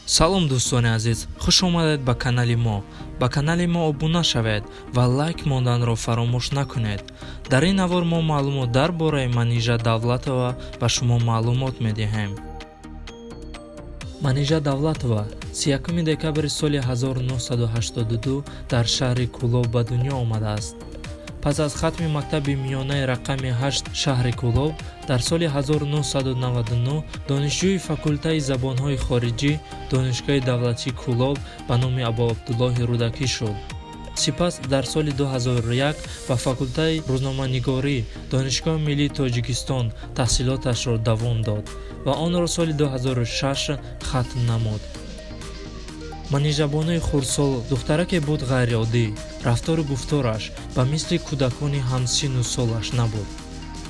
Салом, дӯстони азиз, хуш омадед ба канали мо. Ба канали мо обуна шавед ва лайк монданро фаромӯш накунед. Дар ин навор мо маълумот дар бораи Манижа Давлатова ба шумо маълумот медиҳем. Манижа Давлатова 31 декабри соли 1982 дар шаҳри Кӯлоб ба дунё омадааст. Пас аз хатми мактаби миёнаи рақами 8 шаҳри Кӯлоб, дар соли 1999 донишҷӯи факултаи забонҳои хориҷӣ Донишгоҳи давлатии Кӯлоб ба номи Абуабдуллоҳи Рӯдакӣ шуд. Сипас дар соли 2001 ба факултаи рӯзноманигорӣ Донишгоҳи миллии Тоҷикистон таҳсилоташро давом дод ва онро соли 2006 хатм намуд. Манижабонуи хурдсол духтараке буд ғайриоддӣ. Рафтору гуфтораш ба мисли кӯдакони ҳамсинну солаш набуд.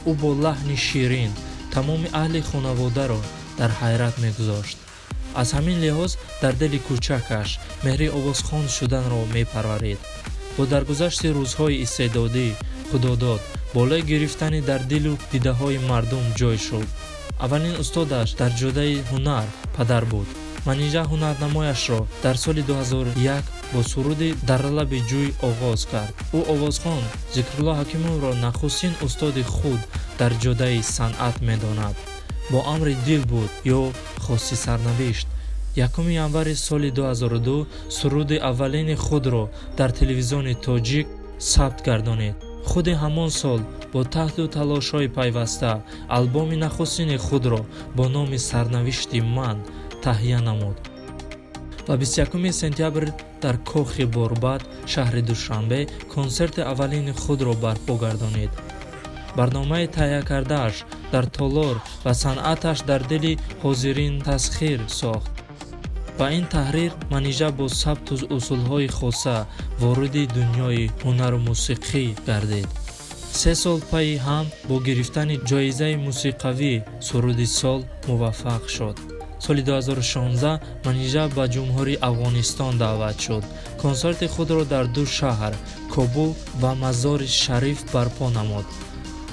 Ӯ бо лаҳни ширин тамоми аҳли хонаводаро дар ҳайрат мегузошт. Аз ҳамин лиҳоз дар дили кӯчакаш меҳри овозхон шуданро мепарварид. Бо даргузашти рӯзҳои истеъдодӣ худодод болои гирифтани дар дилу дидаҳои мардум ҷой шуд. Аввалин устодаш дар ҷодаи ҳунар падар буд. Манижа ҳунарнамояшро дар соли 2001 бо суруди «Дар лаби ҷӯй» оғоз кард. Ӯ овозхон Зикрулло Ҳакимовро нахустин устоди худ дар ҷодаи санъат медонад. Бо амри дил буд ё хости сарнавишт, 1 январи соли 2002 суруди аввалини худро дар Телевизиони Тоҷик сабт гардонид. Худи ҳамон сол бо таҳду талошҳои пайваста албоми нахустини худро бо номи «Сарнавишти ман» таҳия намуд ва 21 сентябр дар Кохи Борбад шаҳри Душанбе консерти аввалини худро барпо гардонид. Барномаи таҳиякардааш дар толор ва санъаташ дар дили ҳозирин тасхир сохт. Ба ин таҳрир Манижа бо сабту усулҳои хоса вориди дунёи ҳунару мусиқӣ гардид. 3 сол пайи ҳам бо гирифтани ҷоизаи мусиқавӣ «Суруди сол» муваффақ шуд. Соли 2016 Манижа ба Ҷумҳурии Афғонистон даъват шуд. Консерти худро дар ду шаҳр, Кобул ва Мазори Шариф, барпо намуд.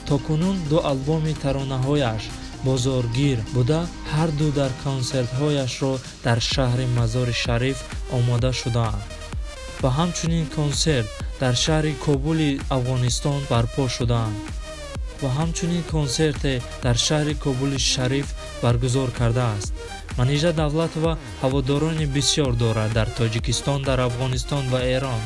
То кунун ду албоми таронаҳояш бозоргир буда, ҳарду дар консертҳояшро дар шаҳри Мазори Шариф омода шудаанд ва ҳамчунин консерт дар шаҳри Кобули Афғонистон барпо шудаанд ва ҳамчунин консерте дар шаҳри Кобули Шариф баргузор кардааст. Манижа Давлатова ҳаводорони бисёр дорад дар Тоҷикистон, дар Афғонистон ва Эрон.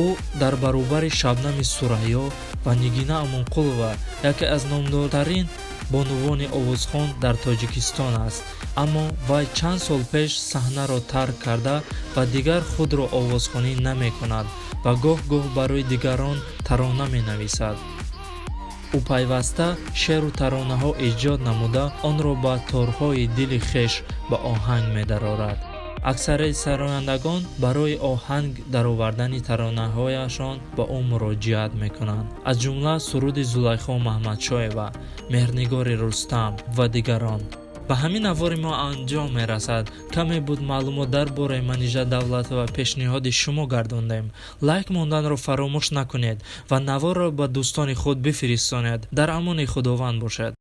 Ӯ дар баробари Шабнами Сурайё ва Нигина Амонқулова яке аз номдортарин бонувони овозхон дар Тоҷикистон аст. Аммо вай чанд сол пеш саҳнаро тарк карда ва дигар худро овозхонӣ намекунад ва гоҳ-гоҳ барои дигарон тарона менависад. Ӯ пайваста шеъру таронаҳо эҷод намуда, онро ба торҳои дили хеш ба оҳанг медарорад. Аксарияти сарояндагон барои оҳанг даровардани таронаҳояшон ба ӯ муроҷиат мекунанд, аз ҷумла суруди Зулайхо Маҳмадшоева, Меҳрнигори Рустам ва дигарон. Ба ҳамин навори мо анҷом мерасад. Каме буд маълумот дар бораи Манижа Давлатова пешниҳоди шумо гардондем. Лайк монданро фаромӯш накунед ва наворро ба дӯстони худ бифиристонед. Дар амони Худованд бошед.